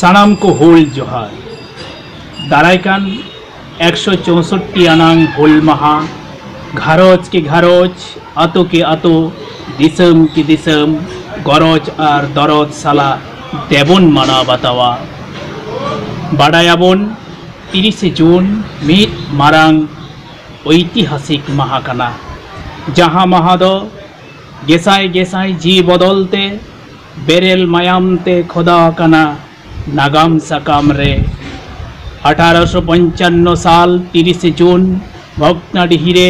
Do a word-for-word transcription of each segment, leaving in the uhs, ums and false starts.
ᱥᱟᱱᱟᱢ ᱠᱚ ᱦᱩᱞ ᱡᱚᱦᱟᱨ᱾ ᱫᱟᱨᱟᱭ ᱠᱟᱱ ᱮᱠᱥᱚ ᱪᱳᱥᱳᱴᱴᱤ ᱟᱱᱟᱝ ᱦᱩᱞ ᱢᱟᱦᱟ ᱜᱷᱟᱨᱚᱸᱡᱽ ᱠᱮ ᱜᱷᱟᱨᱚᱸᱡᱽ, ᱟᱛᱳ ᱠᱮ ᱟᱛᱳ, ᱫᱤᱥᱚᱢ ᱠᱮ ᱫᱤᱥᱚᱢ ᱜᱚᱨᱚᱡᱽ ᱟᱨ ᱫᱚᱨᱚᱫ ᱥᱟᱞᱟᱜ ᱛᱮᱵᱚᱱ ᱢᱟᱱᱟᱣ ᱵᱟᱛᱟᱣᱟ᱾ ᱵᱟᱰᱟᱭᱟᱵᱚᱱ, ᱛᱤᱨᱤᱥᱮ ᱡᱩᱱ ᱢᱤᱫ ᱢᱟᱨᱟᱝ ᱳᱭᱛᱤᱦᱟᱥᱤᱠ ᱢᱟᱦᱟ ᱠᱟᱱᱟ, ᱡᱟᱦᱟᱸ ᱢᱟᱦᱟ ᱫᱚ ᱜᱮᱥᱟᱭ ᱜᱮᱥᱟᱭ ᱡᱤᱣᱤ ᱵᱚᱫᱚᱞ ᱛᱮ ᱵᱮᱨᱮᱞ ᱢᱟᱭᱟᱢ ᱛᱮ ᱠᱷᱚᱫᱟ ᱟᱠᱟᱱᱟ ᱱᱟᱜᱟᱢ ᱥᱟᱠᱟᱢ ᱨᱮ᱾ ᱟᱴᱷᱟᱨᱚᱥᱚ ᱯᱚᱧᱪᱟᱱᱱᱚ ᱥᱟᱞ ᱛᱤᱨᱤᱥᱮ ᱡᱩᱱ ᱵᱷᱚᱜᱽᱱᱟᱰᱤᱦᱤ ᱨᱮ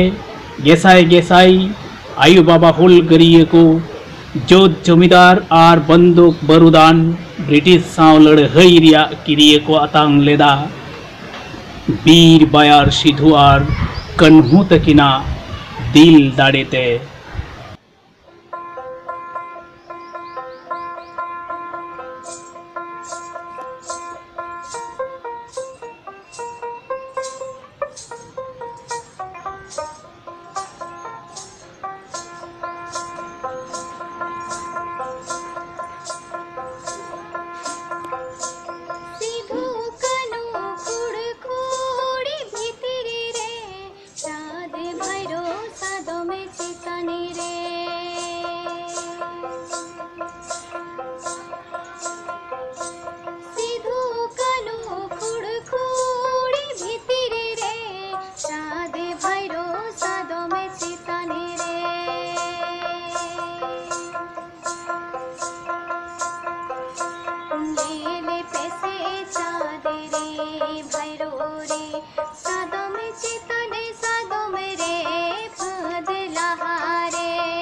ᱜᱮᱥᱟᱭ ᱜᱮᱥᱟᱭ ᱟᱭᱳ ᱵᱟᱵᱟ ᱦᱩᱞᱜᱟᱹᱨᱤᱭᱟᱹ ᱠᱚ ᱡᱳᱫ ᱡᱚᱢᱤᱫᱟᱨ ᱟᱨ ᱵᱟᱱᱫᱩᱠ ᱵᱟᱹᱨᱩᱫᱟᱱ ᱵᱨᱤᱴᱤᱥ ᱥᱟᱶ ᱞᱟᱹᱲᱦᱟᱹᱭ ᱨᱮᱭᱟᱜ ᱠᱤᱨᱤᱭᱟᱹ ᱠᱚ ᱟᱛᱟᱝ ᱞᱮᱫᱟ᱾ ᱵᱤᱨ ᱵᱟᱭᱟᱨ ᱥᱤᱫᱷᱩ ᱟᱨ ᱠᱟᱹᱱᱦᱩ ᱛᱟᱹᱠᱤᱱᱟᱜ ᱫᱤᱞ ᱫᱟᱲᱮ ᱛᱮ᱾ ᱥᱤᱫᱷᱩ ᱠᱟᱹᱱᱦᱩ ᱠᱷᱩᱲ ᱠᱷᱩᱲᱤ ᱵᱷᱤᱛᱨᱤ ᱨᱮ, ᱪᱟᱸᱫᱽ ᱵᱷᱟᱭᱨᱳ ᱥᱟᱫᱚᱢ ᱪᱮᱛᱟᱱ ᱨᱮ᱾ ᱥᱤᱫᱷᱩ ᱠᱟᱹᱱᱦᱩ ᱠᱷᱩᱲ ᱠᱷᱩᱲᱤ ᱵᱷᱤᱛᱨᱤ ᱨᱮ, ᱪᱟᱸᱫᱽ ᱵᱷᱟᱭᱨᱳ ᱥᱟᱫᱚᱢ ᱪᱮᱛᱟᱱ ᱨᱮ᱾ ᱧᱮᱞ ᱯᱮᱥᱮ ᱪᱟᱸᱫᱽ ᱨᱮ ᱵᱷᱟᱭᱨᱳ ᱨᱮ, ᱥᱟᱫᱚᱢ ᱪᱮᱛᱟᱱ ᱥᱟᱫᱚᱢ ᱨᱮ ᱯᱷᱟᱹᱫᱽ ᱞᱟᱦᱟ ᱨᱮ᱾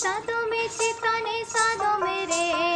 ᱥᱟᱫᱚᱢᱮ ᱪᱮᱛᱟᱱᱮ ᱥᱟᱫᱚᱢᱮ ᱨᱮ